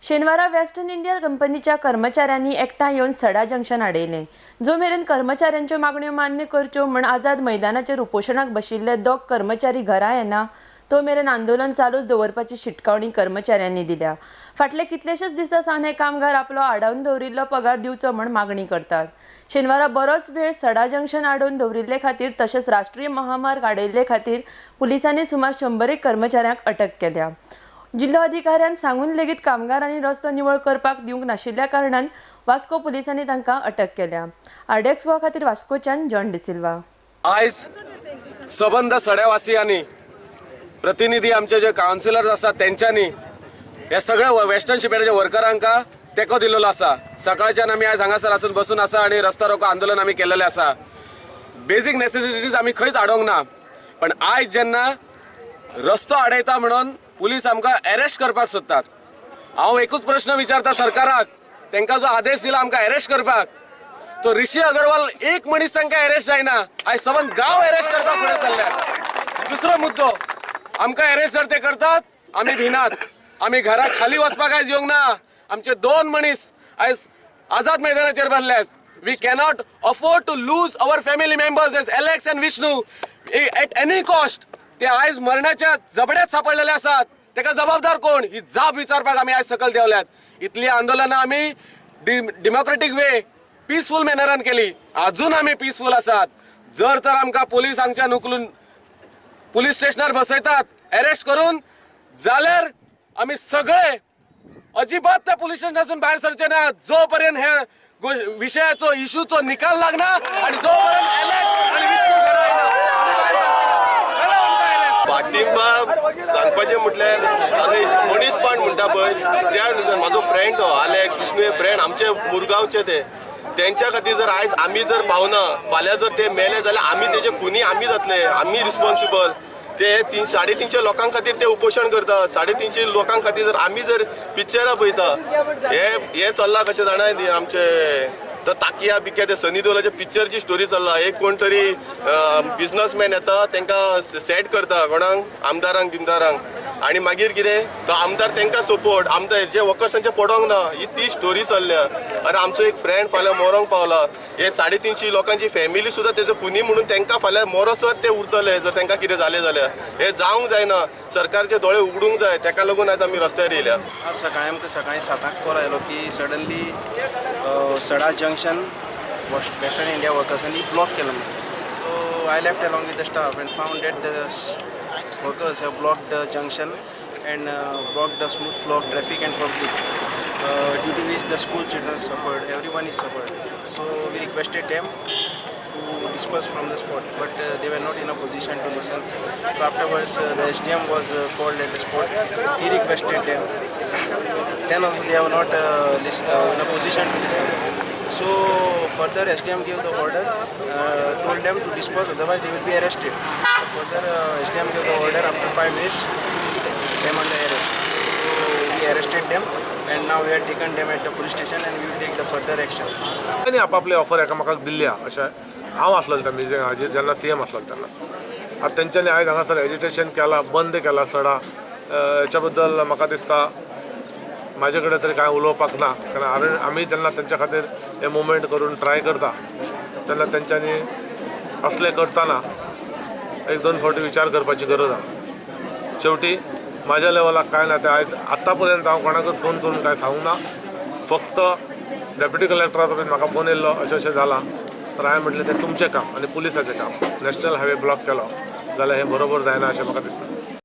शेनवारा western India कंपनीच्या कर्मचाऱ्यांनी एकठांय येवन सडा जंक्शन आडयलें. जो मेरेन कर्मचाऱ्यांच्यो मागण्यो मान्य करच्यो म्हण आझाद मैदानाचेर उपोशणाक बशिल्ले दोग कर्मचारी घरा येना तो मेरेन आंदोलन चालूच दवरपाची शिटकावणी कर्मचाऱ्यांनी दिल्या. फाटले कितलेशेच दिसां सावन हे कामगार आपलो आडावन दवरिल्लो पगार दिवचो म्हण मागणी करतात. शेनवारा बरोच वेळ सडा जंक्शन आडोवन दवरिल्ले खातीर तशेंच राष्ट्रीय महामार्ग आडयल्ले खातीर पुलिसांनी सुमार 100 कर्मचाऱ्यांक अटक केल्या. जिल्लो अधिकाऱ्यान सांगून लेगीत कामगारांनी रस्तो निवळ करपाक दिवंक नाशिल्ल्या कारणान वास्को पुलिसांनी तांकां अटक केल्या. आरडीएक्स गोवा खातीर वास्कोच्यान जॉन डिसिल्वा. आयज सबंद सड्यावासियांनी, प्रतिनिधी, आमचे जे कावन्सिलर्स आसात, तेंच्यांनी हे सगळे वेस्टर्न शिपयार्डाच्या वर्करांका तेंको दिलेलो आसा. सकाळच्यान आमी आयज हांगासर आसून बसून आसा आनी रस्ता रोको आंदोलन आमी केलेलें आसा. बेजीक नेसेसिटीज आमी खंयच आडोवंक ना, पण आयज जेन्ना रस्तो आडयता म्हणून पुलीस आमकां अरेस्ट करपाक सोदतात, हांव एकूच प्रश्न विचारता सरकाराक, तांकां जो आदेश दिला आमकां अरेस्ट करपाक, तो ऋषी अगरवाल एक मनीस तांकां अरेस्ट जायना, आयज सबंद गांव अरेस्ट करपाक फुडें सरल्यात. दुसरो मुद्दो, आमकां अरेस्ट जर ते करतात, आमी भिनात. आमी घरा खाली वचपाक आयज येवंक ना. आमचे दोन मनीस आयज आझाद मैदानाचेर बसल्यात. We cannot afford to lose our family members as Alex and Vishnu at any cost. ते आयज मरणाच्या जबड्यात सापडलेले आसात. तेका जबाबदार कोण, ही जाब विचारपाक आमी आयज सकयल देंवल्यात. इतली आंदोलनां आमी डेमोक्रेटीक वे, पिसफूल मॅनरान केली. अजून आमी पिसफूल आसात. जर तर आमकां पोलीस हांगच्यान उखलून पुलीस स्टेशनार बसयतात अरेस्ट करून, जाल्यार आमी सगळे अजिबात त्या पुलीस स्टेशनासून भायर सरचे ना, जो पर्यंत हे विशयाचो, इशूचो निकाल लागना आणि जोपर्यंत एलेक्स आणि विष्णू घरा येना, आमी भायर सरचे ना. करा आमकां arrest. पाठिंबा सांगपाचें म्हटल्यार, अरे, मनीसपण म्हणटा पळय, त्या म्हाजो फ्रेंड तो आलेक्स विष्णू, हे फ्रेंड आमचे मुरगांवचे. ते तेंच्या खातीर जर आयज आमी जर पावना, फाल्यां जर ते मेले जाल्यार आमी तेजे खुनी आमी जातले, आमी रिस्पॉन्सिबल. ते 350 लोकां खातीर ते उपोशण करता. 350 लोकां खातीर जर आमी जर पिक्चरां पळयता, हे हे चल्ला कशें जाणा, आमचे तो ताकिया बिकिया, ते सनी देओलाच्या पिक्चरची स्टोरी चल्ला. एक कोण तरी बिजनसमॅन येता, तांकां सेट करता कोणाक, आमदारांक बिमदारांक, आनी मागीर कितें, तो आमदार तांकां सपोर्ट, आमदार जे वर्कर्सांचे पडोंक ना. ही ती स्टोरी चल्ल्या. अरे, आमचो एक फ्रेंड फाल्यां मरोंक पावला. हे 350 लोकांची फॅमिली सुद्दां तेजो खुनी म्हणून तांकां फाल्यां मरोसर ते उरतले, जर तांकां कितें जालें जाल्यार. हे जावंक जायना. सरकारचे दोळे उगडूंक जाय. तेका लागून आयज आमी रस्त्यार येयल्या. आज सकाळी आमकां सकाळी 7 काँल आयलो की सडनली सडा जंक्शन वेस्टर्न इंडिया वर्कर्सांनी ब्लॉक केलं म्हणून. So I left along with the staff and found that the workers have blocked the junction and blocked the smooth flow of traffic and public, due to which the school children suffered, everyone is suffered. So we requested them to disperse from the spot, but they were not in a position to listen. So afterwards, the SDM was called at the spot. He requested them. Then also they are not in a position to listen. So further SDM gave the order, told them to disperse, otherwise they will be arrested. So further SDM gave the order, after 5 minutes, them under arrest. So we arrested them and now we have taken them at the police station and we will take the further action. आनी आपापली offer एकामेकाक दिल्ली आहा. अशें हांव आसलेलो त्या meeting हाजेर, जेन्ना सीएम आसलेलो तेन्ना. आतां तेंच्यांनी आयज हांगासर एजिटेशन केलां, बंद केला सडा, हेच्या बद्दल म्हाका दिसता म्हाजे कडेन तरी कांय उलोवपाक ना, कारण हांवें आमी जेन्ना तेंच्या खातीर हे मुवमेंट करून ट्राय करता तेन्ना तेंच्यांनी असलें करतना एक दोन फावटी विचार करपाची गरज आहा. शेवटी म्हाज्या लेवलाक कांय ना. ते आयज आतां पर्यंत हांव कोणाकच फोन करून कांय सांगूंक ना. फक्त डेप्युटी कलेक्टराचो बीन म्हाका फोन येयल्लो, अशें अशें जालां, तर हांवें म्हटलें, तें तुमचें काम आनी पुलिसाचें काम. नॅशनल हायवे ब्लॉक केलो जाल्यार हें बरोबर जायना अशें म्हाका दिसता.